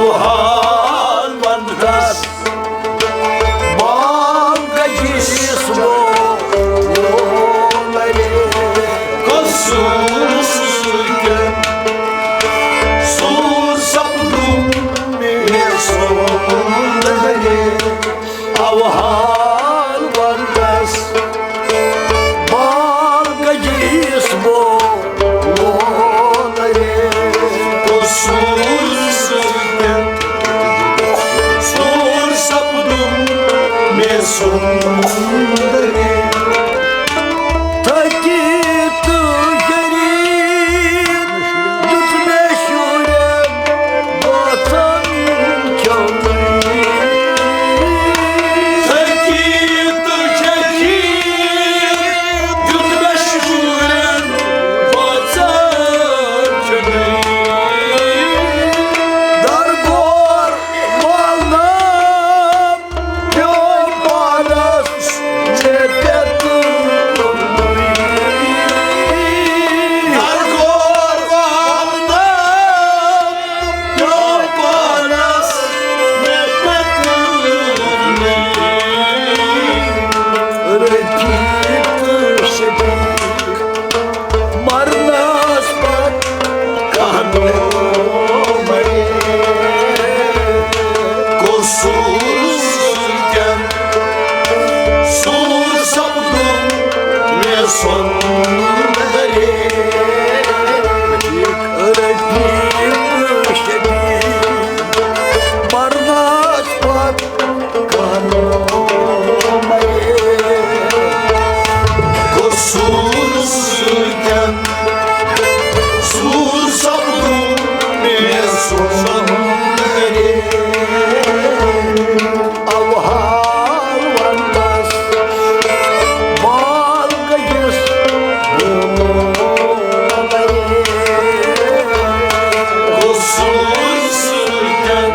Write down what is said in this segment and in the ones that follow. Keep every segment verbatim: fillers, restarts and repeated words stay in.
حال ونس بانگ گژھِ وولے۔ قصور سۭتۍ سوٗر سپدُم مےٚ سُنٛدرے۔ او حال ونس بانگ گژھِ وولے۔ قصور سۭتۍ سوٗر سپدُم مےٚ سُنٛدرے۔ تھٔکِتھ تہٕ شریٖک دیُت مےٚ شُرٮ۪ن بٲژن کھیوٚنُے۔ تھٔکِتھ تہٕ شریٖک دیُت مےٚ شُرٮ۪ن بٲژن کھیوٚنُے۔ درگور والنہٕ پیوٚو پانس ژےٚ پٮ۪ٹھ۔ درگور والنہٕ پیوٚو پانس ژےٚ پٮ۪ٹھ۔ رفیق تہٕ شفیق مرنس پتہٕ کانٛہہ نوٚو مَرِ۔ قصور سۭتۍ سوٗر سپدُم مےٚ سُنٛدرے۔ رفیق شفیق مرنس پتہٕ کانٛہہ نوٚو مَرِ۔ قصور سۭتۍ سوٗر سپدُم مےٚ سُنٛدرے۔ او حال ونس بانگ گژھِ وولے۔ قصور سۭتۍ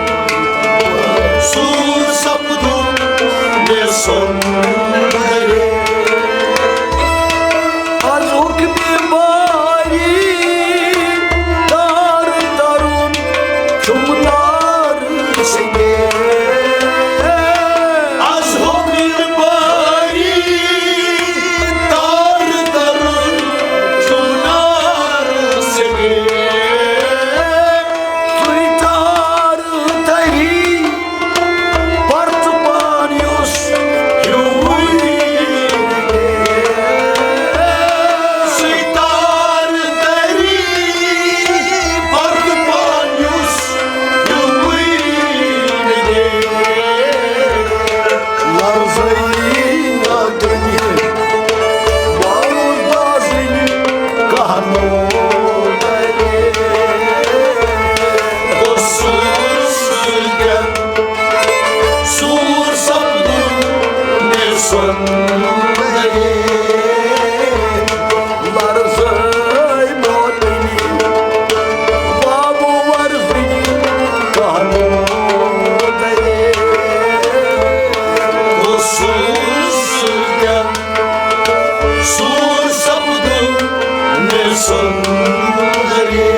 سوٗر سپدُم مےٚ سُنٛدرے۔ از حُکمِ باری تار ترُن چھُم نار سنگے۔ از حُکمِ باری تار ترُن چھُم نار سنگے۔ سُے تار تری پرتہٕ پان یُس ہیوٗوٕے نہٕ۔ سُے تار تری پرتہٕ پان یُس ہیوٗوٕے نہٕ۔ لرزٲیی نہٕ دُنیا باوُل بازٕنۍ کانٛہہ نوٚو مَرِ۔ قصور سۭتۍ سوٗر سپدُم مےٚ سُنٛدرے۔ لرزٲے موتنی بابہٕ ورزٕنۍ کانٛہہ نوٚو مَرِ۔ قصور سۭتۍ سوٗر سپدُم مےٚ سُنٛدرے۔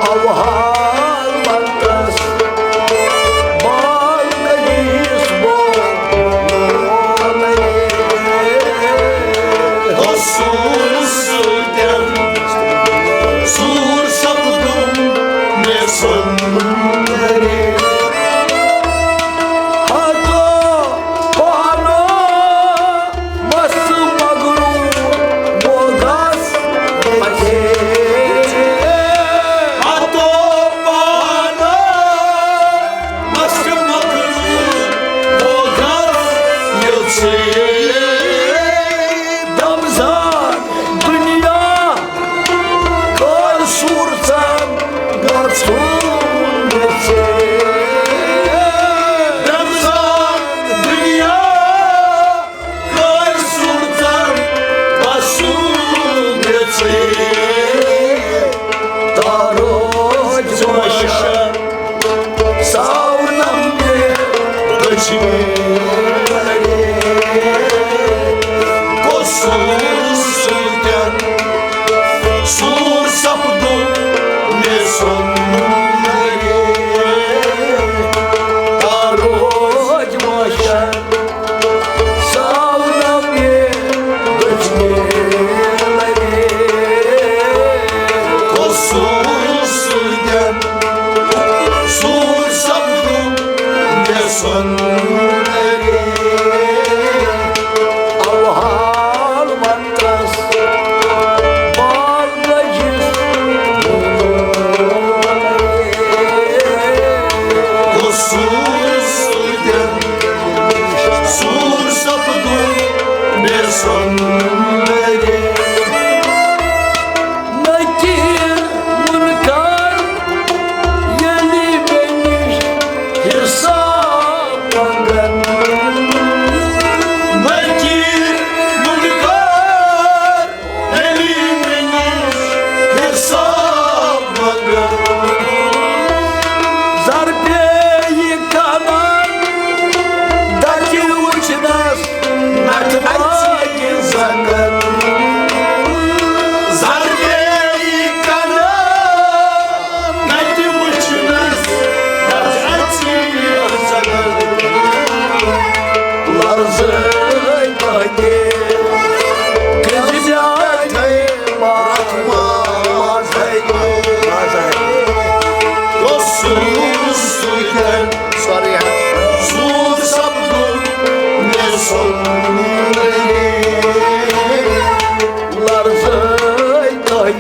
او حال ونس بانگ گژھِ وولے۔ قصور سۭتۍ سوٗر سپدُم مےٚ سُنٛدرے۔ ہتو پانو مست مغرور موغس یژھے۔ ہتو پانو مست مغرور موغس یژھے۔ دمزان دنیا کر سورژن گژھُن یژھے۔ دمزان دنیا کر سورژن گژھُن یژھے۔ تارو جوشن ساونم دے دشمے۔ قصور سۭتۍ سوٗر سپدُم مےٚ سُنٛد۔ سۄندرِ اوحال وطنس بال گٔیِس قصوٗر سۭتۍ سوٗر سپدُن مےٚ سۄندرِ۔ نکیر منکر ییٚلہِ مےٚ نِش حساب منگن۔ نکیر منکر ییٚلہِ مےٚ نِش حساب منگن۔ زر پیٚیہِ کلن دَچہِ وٕچھنس نتہٕ اَژِ زنگن۔ زر پیٚیہِ کلن دَچہِ وٕچھنس نتہٕ اَژِ زنگن۔ لرزے تۄہہِ کٔرۍ زیادے ماز ہے۔ قصوٗر سۭتۍ سورُے سوٗر سپدُن مےٚ سۄندرِ۔ لرزے تۄہہِ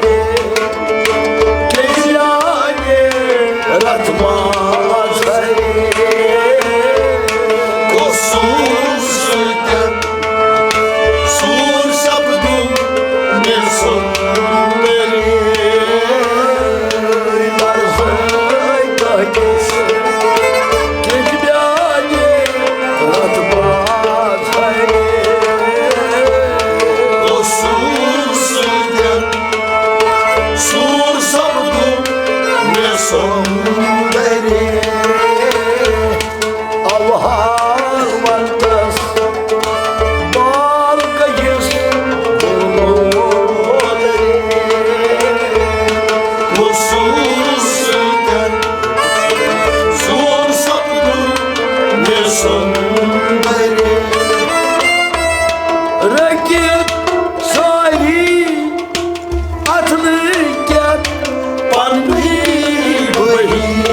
کیٛازِ آیہِ رتھ منٛز ہے؟ قصوٗر سۭتۍ سوٗر سپدُن مےٚ سۄندرِ۔ لرزے تۄہہِ کیٛازِ آیہِ رتھ منٛز ہے؟ قصوٗر سۭتۍ سوٗر سپدُن مےٚ سۄندرِ۔ اوحال وطنس بال گٔیِس قصوٗر سۭتۍ سوٗر سپدُن مےٚ سۄندرِ۔ رٔکِتھ سٲری اَتھٕ لٔگِتھ پننٕے بٔہی۔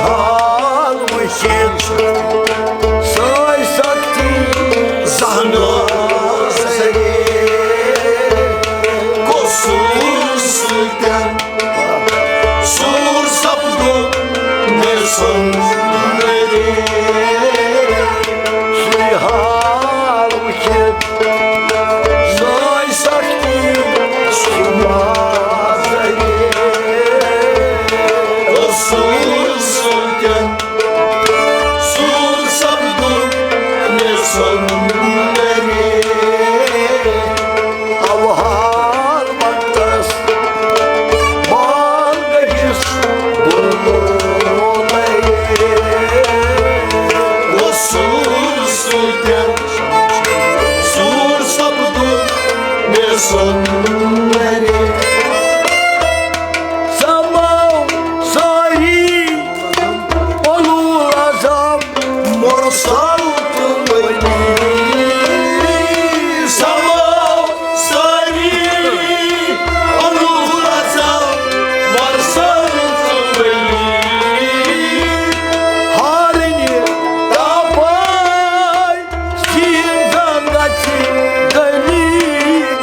حال وٕچھِتھ سٲے سختی زانو سرے۔ قصوٗر سۭتۍ سوٗر سپدو مےٚ سۄنٛدرے۔ سُے حال وٕچھِتھ سٲے سختی سُہ مازرے۔ قصوٗر سۭتۍ سوٗر سپدو مےٚ سۄنٛدرے۔ اوحال ونتس بال گٔیِس بُلبُلے۔ قصوٗر سۭتۍ سوٗر سپدو مےٚ سۄنٛدرے۔ سماو سٲری اولو عذاب مرسل تہٕ ولی۔ سماو سٲری اولو عذاب مرسل تہٕ ولی۔ ہارنہِ تاپاے شیٖن زنگا چھِ گلی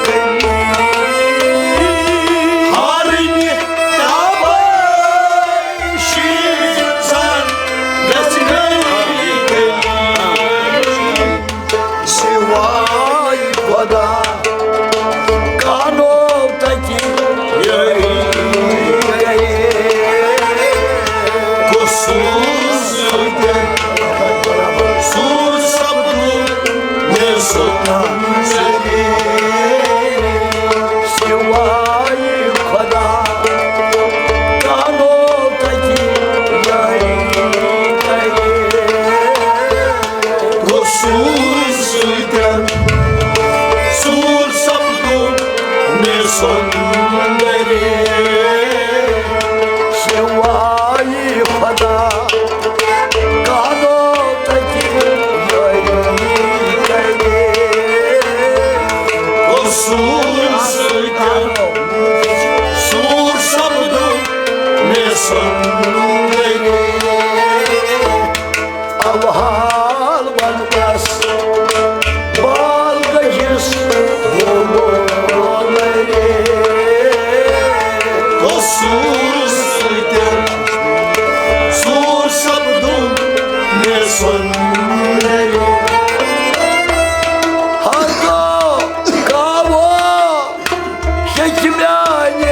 گلی۔ ہارنہِ تاپاے شیٖن زنگا چھِ گلی گلی۔ سوائے خدا کانو تکی یاری گئے۔ قصوٗر سۭتۍ سوٗر سپدو مےٚ سۄنٛدرے۔ سوائے خدا کانو تکی یاری گئے۔ قصوٗر سۭتۍ سوٗر سپدو مےٚ سۄنٛدرے۔ سوائے خدا کانو تکی یاری گئے۔ قصوٗر سۭتۍ سوٗر سپدو مےٚ سۄنٛدرے۔ اوحال ونتس بال گٔیِس بُلبُلے۔ قصوٗر سۭتۍ سوٗر سپدو مےٚ سۄنٛدرے۔ ہتو کاوو ہیٚچھ میانہِ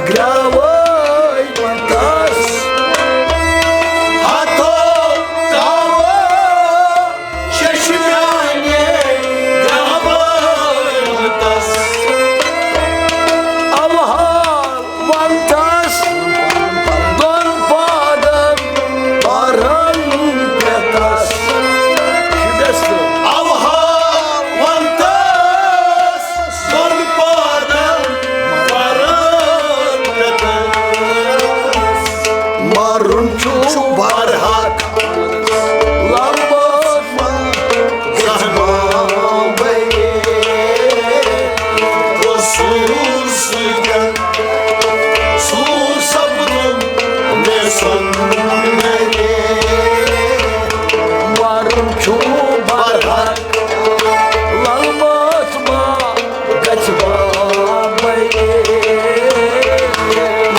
گرٛاوٲے تس۔ ہتو کاوو ہیٚچھ میانہِ گرٛاوٲے تس۔ اوحال ونتس دۄن پادن پرن پٮ۪تس۔ اوحال ونتس دۄن پادن پرن پٮ۪تس۔ مرُن چھُ برحق لبس منٛز زہماوے۔ قصوٗر سۭتۍ سوٗر سپدو مےٚ سۄنٛدرے۔ مرُن چھُ برحق لبس منٛز گژھِ بابے۔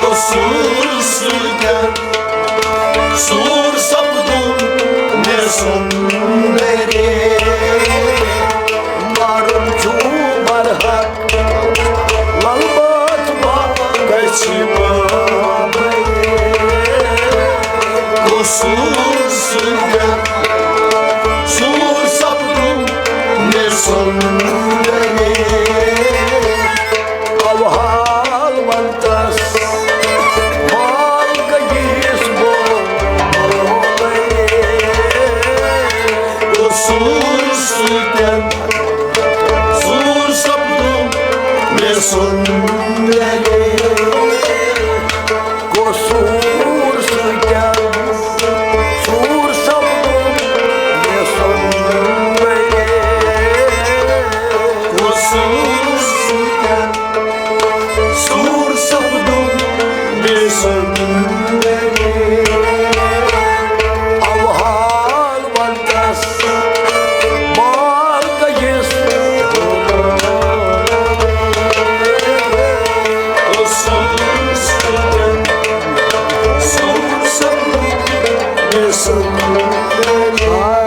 قصوٗر سۭتۍ سوٗر سپدو سُنٛد۔